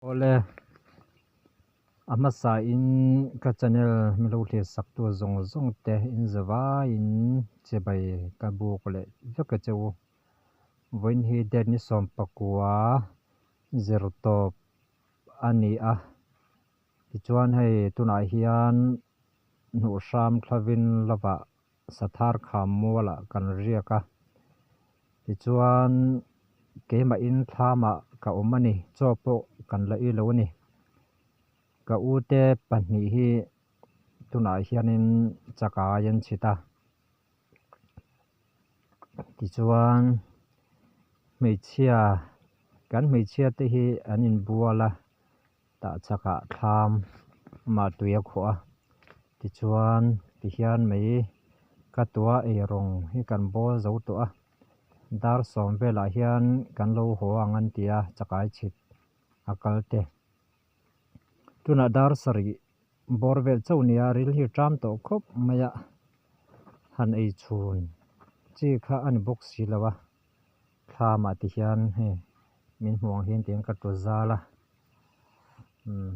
Awle, a hmasa in ka channel min lo hlir sak tu zawng zawng te in zavaiin chibai ka buk leh vek a che u. Vawiin hi date ni 19 zir tawp a ni a, tichuan hei tunah hian hnuhhram thlavin lovah Sathar kham mualah kan riak a, tichuan keimahin thlamah ka awm a ni, chaw pawh kan la i lo a ni. Ka ute pahnih hi tunah hianin chakai an chhit a, tichuan hmeichhia kan hmeichhia te hi an inbual a, tah chakah thlam amah tui a khuah a tichuan tihian mai ka tua eirawng hi kan bawl zo tawh a dar sawm velah hian kan lo haw ang an ti a chakai chhit a kal te tunah dar sarih bawr vel chauh nia ril hi ṭam tawh khawp mai a han ei chhun chi kha a ni bawk si lo a thlamah tihian hei min hmuh ang hian tiang ka tu zal a umm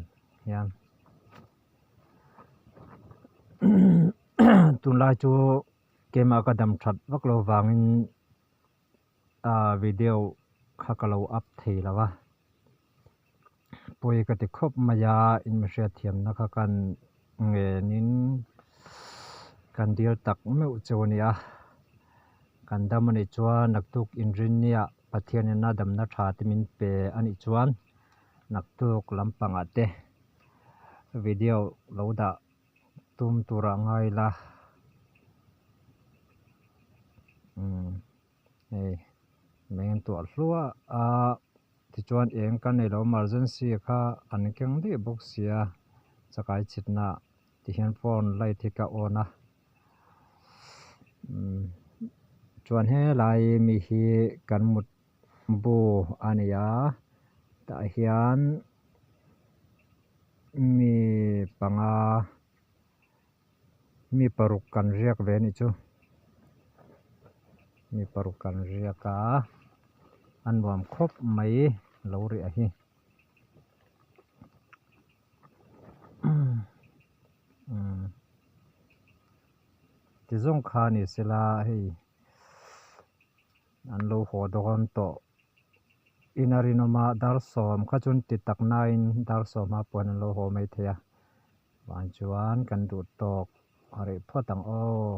hian tunlai chu keimah ka dam that vak lo vangin ah video kha ka lo up thei lo a pawi ka ti khawp mai a in mi hriatthiamna kha kan ngenin kan dil tak meuh chu a ni a kan dam a nih chuan naktuk inrinniah Pathianin a damna tha te min pe a nih chuan naktuk lampangah te video lo dah tum turah ngai la umm hei meng tuah hluah a tichuan eng ka nei lo emergency kha an keng daih bawk sia chakai chhitna tihian phone light hi ka on a. Chuan helai mi hi kan mut bu a ni a tah hian mi panga mi paruk kan riak ve a nih chu mi paruk kan riak a a nuam khawp mai lo riah hi. Ti zawng kha ni sela hei an lo haw dawn tawh in a rinawm a dar sawm kha chuan ti tak nain dar sawm a puan an lo haw mai thei a vang chuan kan duh tawk a reh phawt ang aw.